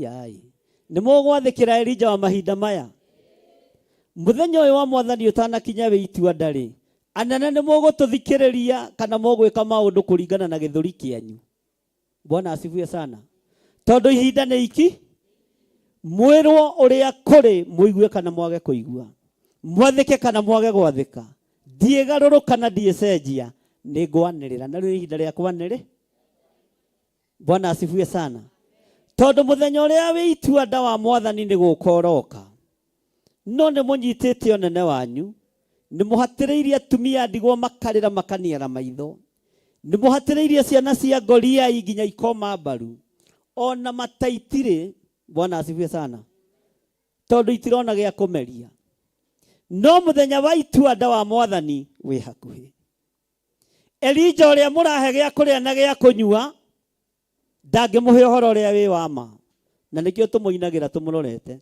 Ai. Nĩ mũgwathĩkĩra Elija wa mahinda maya? Mũthenya ũyũ wa mwathani ũtanakinya wĩ itua ndarĩ. Anene nĩ mũgũtũthikĩrĩria kana mũgwĩka maũndũ kũringana na gĩthũri kĩanyu? Bwana asifiwe sana. Tondũ ihinda nĩ iki mwĩrwo ũrĩa kũrĩ mũigue kana mwage kũigua, mwathĩke kana mwage gwathĩka, ndiĩgarũrũka na ndiĩcenjia, nĩ ngwanĩrĩra. Na rĩu nĩ ihinda rĩa kwanĩrĩ. Bwana asifiwe sana. Tondũ mũthenya ũrĩa wĩ itua nda wa mwathani nĩ gũka ũroka. No nĩ mũnyitĩte ũnene wanyu, nĩ mũhatĩrĩirie atumia ndigwa makarĩra makaniara maitho, nĩ mũhatĩrĩirie ciana cia ngoriai nginya ikoma mbaru, ona mata itirĩ. Bwana asifiwe sana. Tondũ itirona gĩa kũmeria. No mũthenya wa itua nda wa mwathani wĩ hakuhĩ. Elija ũrĩa mũrahe gĩa kũrĩa na gĩa kũnyua ndangĩmũhe ũhoro ũrĩa wĩ wa ma, na nĩkĩo tũmũinagĩra tũmũrorete.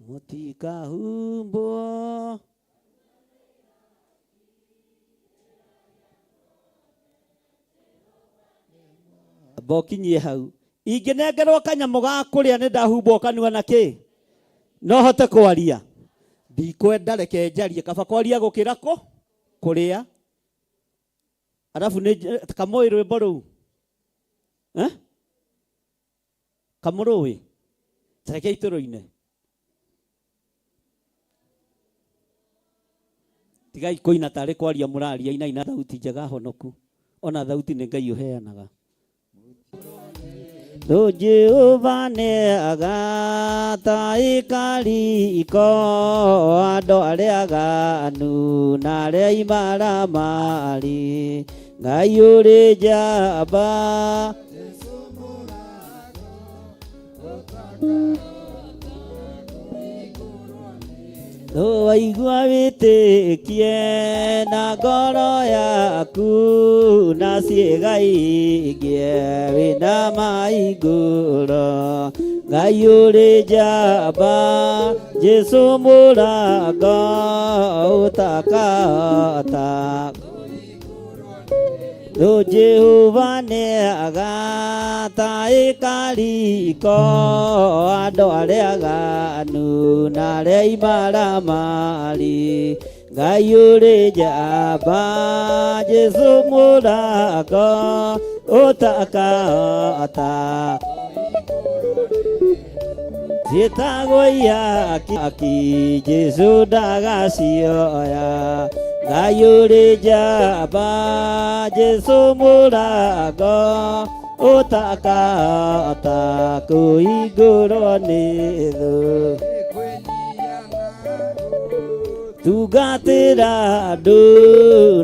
Mũtikahumbwo mbokinyie hau ingĩnengerwo kanyamũ ga kũrĩa nĩ ndahumbwo kanua na kĩ no hote kwaria ndikwenda reke njarie kaba kwaria gũkĩra kũ kũrĩa arabu nĩ kamũĩ rwĩmbo rũu eh? Kamũrũĩ tarekei tũrũine tigai kũina tarĩ kwaria mũraria inai na thauti njega honoku ona thauti nĩ Ngai ũheanaga Jehova nĩ agataĩkariko andũ arĩa aganu na arĩa imaramari Ngai ũrĩ njamba Waigua wĩtĩkie na ngoro yaku na ciĩga ingĩ wĩna maingũro Ngai ũrĩ njamba Jesu mũrango ũtakahota Thũ Jehova nĩ agataĩkariko andũ arĩa aganu na arĩa imaramari Ngai ũrĩ njamba Jesu mũrango ũtakahota ciĩtagwo ihaki Jesu ndagacioya Ngai ũrĩ njamba Jesu mũrango ũtakahota kũhingũrwo nĩ thũ tungatĩra andũ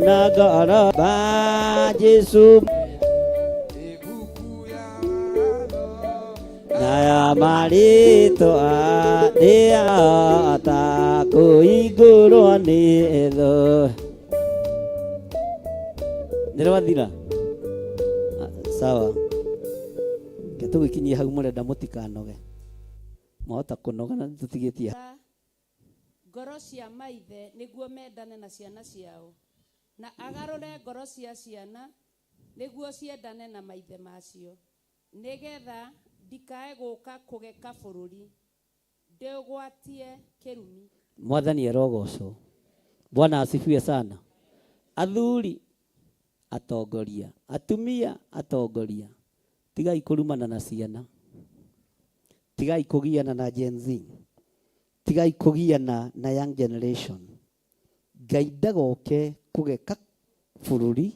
na ngoro ba Jesu na ya marĩtwa ndĩahota kũhingũrwo nĩ thũ nĩ rwathira Ah, sawa ke tũgĩkinyie hau mũrenda mũtikanoge mwahota kũnoga na tũtigĩtie Ngoro cia maithe nĩguo mendane na ciana ciao, na agarũre ngoro cia ciana nĩguo ciendane na maithe macio, nĩ getha ndikae gũũka kũgeka bũrũri, ndĩũgwatie kĩrumi. Mwathani arogocwo. Bwana asifiwe sana. Athuri atongoria, atumia atongoria, tigai kũrumana na ciana, tigai kũgiana na Gen Z, tigai kũgiana na young generation. Ngai ndagoke kũgeka bũrũri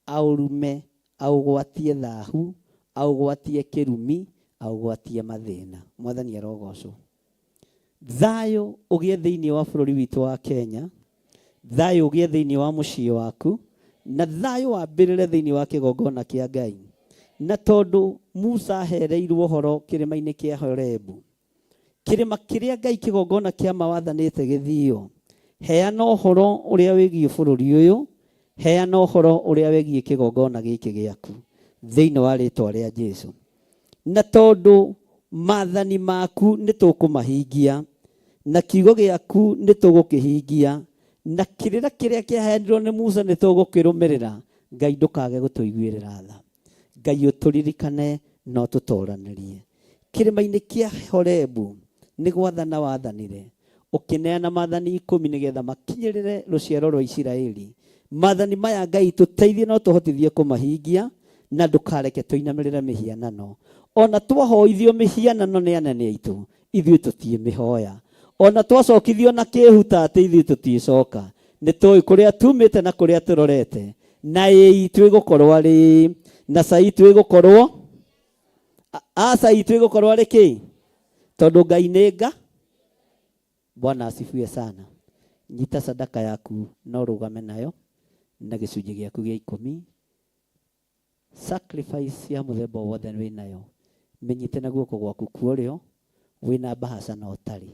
aũrume, aũgwatie thahu, aũgwatie kĩrumi, aũgwatie mathĩna. Mwathani arogocwo. Thayũ ũgĩe thĩinĩ wa bũrũri witũ wa Kenya, thayũ ũgĩe thĩinĩ wa mũciĩ waku, na thayũ wambĩrĩre thĩinĩ wa kĩgongona kĩa Ngai. Na tondũ Musa ahereirwo ũhoro kĩrĩma-inĩ kĩa Horebu, Kĩrĩma kĩrĩa Ngai kĩgongona kĩa ma wathanĩte gĩthio. Heana ũhoro ũrĩa wĩgiĩ bũrũri ũyũ, heana ũhoro ũrĩa wĩgiĩ kĩgongona gĩkĩ gĩaku, thĩinĩ wa rĩtwa rĩa Jesu. Na tondũ maathani maku nĩ tũkũmahingia, na kiugo gĩaku nĩ tũgũkĩhingia, na kĩrĩra kĩrĩa kĩaheanirwo nĩ Musa nĩ tũgũkĩrũmĩrĩra, Ngai ndũkage gũtũiguĩrĩra tha. Ngai ũtũririkane na ũtũtoranĩrie. Kĩrĩma-inĩ kĩa Horebu nĩ gwathana wathanire, ũkĩneana maathani ikũmi nĩgetha makinyĩrĩre rũciaro rwa Isiraeli. Maathani maya Ngai tũteithie na ũtũhotithie kũmahingia, na ndũkareke tũinamĩrĩre mĩhianano. O na twahoithio mĩhianano nĩ anene aitũ, ithuĩ tũtiĩmĩhoya. O na twacokithio na kĩĩhuta atĩ ithuĩ tũtiĩcoka. Nĩ tũĩ kũrĩa tumĩte na kũrĩa tũrorete, na ĩĩ itũ ĩgũkorwo arĩ ĩĩ, na ca itũ ĩgũkorwo aca itũ ĩgũkorwo arĩ kĩ? Tondũ Ngai nĩ nga. Bwana asifiwe sana. Nyita sadaka yaku na ũrũgame nayo na gĩcunjĩ gĩaku gĩa ikũmi. Sacrifice ya mũthemba o wothe wĩ nayo, mĩnyite na guoko gwaku kwa ũrĩo, wĩna mbahaca na ũtarĩ.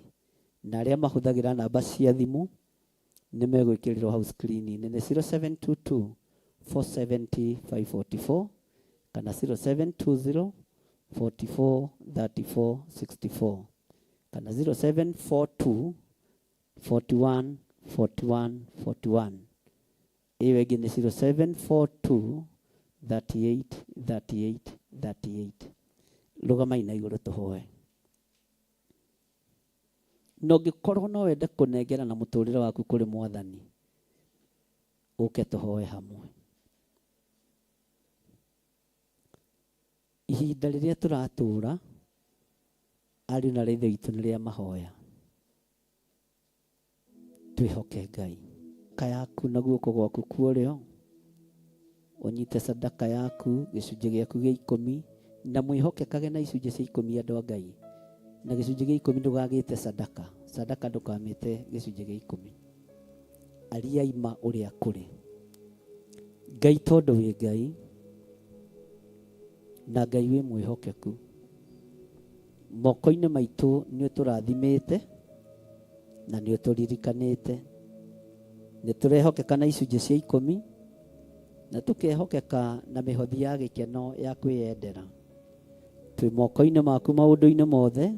Na arĩa mahũthagĩra namba cia thimũ nĩ megwĩkĩrĩrwo hau screen-inĩ nĩ 0722 470 544 kana 0720 44 34 64 kana 0742 41 41 41. Ĩyo ĩngĩ nĩ 0742 38 38 38. Rũgamai na igũrũ tũhoe. Na ũngĩkorwo no wende kũnengerana mũtũrĩre waku kũrĩ Mwathani, ũke tũhoe hamwe. Ihinda rĩrĩa tũratũra, ariũ na aarĩ a Ithe witũ, nĩ rĩa mahoya. Twĩhoke Ngai. Sadaka yaku na guoko gwaku kwa ũrĩo, ũnyite sadaka yaku, gĩcunjĩ gĩaku gĩa ikũmi, na mwĩhokekage na icunjĩ cia ikũmi andũ a Ngai. Na gĩcunjĩ gĩa ikũmi ndũgagĩte sadaka, sadaka ndũkamĩte gĩcunjĩ gĩa ikũmi. Ariai ma ũrĩa kũrĩ. Ngai tondũ wĩ Ngai, na Ngai wĩ mwĩhokeku, moko-inĩ maitũ nĩ ũtũrathimĩte na nĩ ũtũririkanĩte. Nĩ tũrehokeka na icunjĩ cia ikũmi na tũkehokeka na mĩhothi ya gĩkeno ya kwĩyendera. Twĩ moko-inĩ maku maũndũ-inĩ mothe,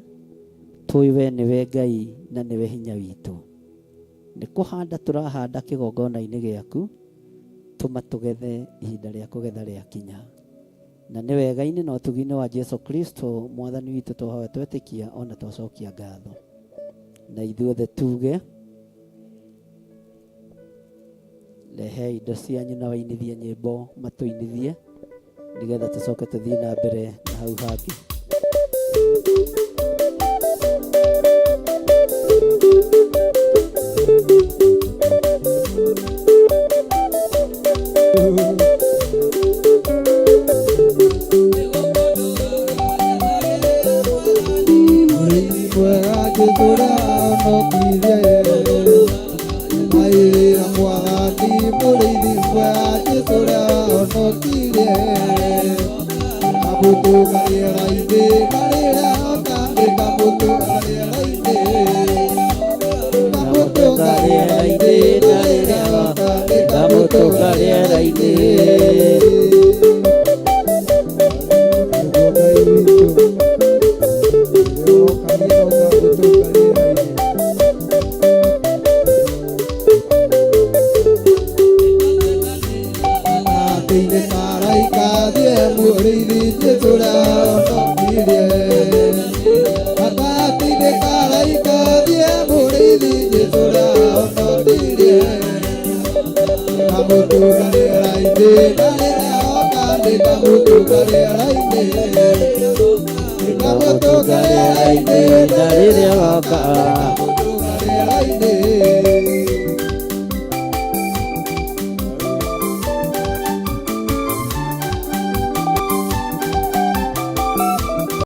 tũĩ we nĩwe Ngai na nĩwe hinya witũ. Nĩ kũhanda tũrahanda kĩgongona-inĩ gĩaku, tũma tũgethe ihinda rĩa kũgetha rĩakinya. Na nĩ wega-inĩ na ũtugi-inĩ wa Jesu Kristo Mwathani witũ twahoya twetĩkia o na twacokia ngatho. Na ithuothe tuge, rehei indo cianyu na wainithie nyĩmbo matũinithie nĩgetha tũcoke tũthiĩ na mbere na hau hangĩ. Mũrĩithi mwega Jesũ ũrĩa ahonokirie Maĩrĩra mwathani mũrĩithi mwega Jesũ ũrĩa ahonokirie Kamũtũnga rĩera-inĩ na rĩrĩa oka nĩkamũtũnga rĩera-inĩ Kamũtũnga rĩera-inĩ na rĩrĩa oka nĩkamũtũnga rĩera-inĩ Nĩguo Ngai witũ rĩrĩa oka nĩoka gũtũnga rĩera-inĩ. Gatagatĩ-inĩ ka araika thiĩ mũrĩithi Jesũ ũrĩa ahonokirie. Gatagatĩ-inĩ ka araika thiĩ mũrĩithi Jesũ ũrĩa ahonokirie. Nĩkamũtũnga rĩera-inĩ na rĩrĩa oka nĩkamũtũnga rĩera-inĩ. Nĩkamũtũnga rĩera-inĩ na rĩrĩa oka.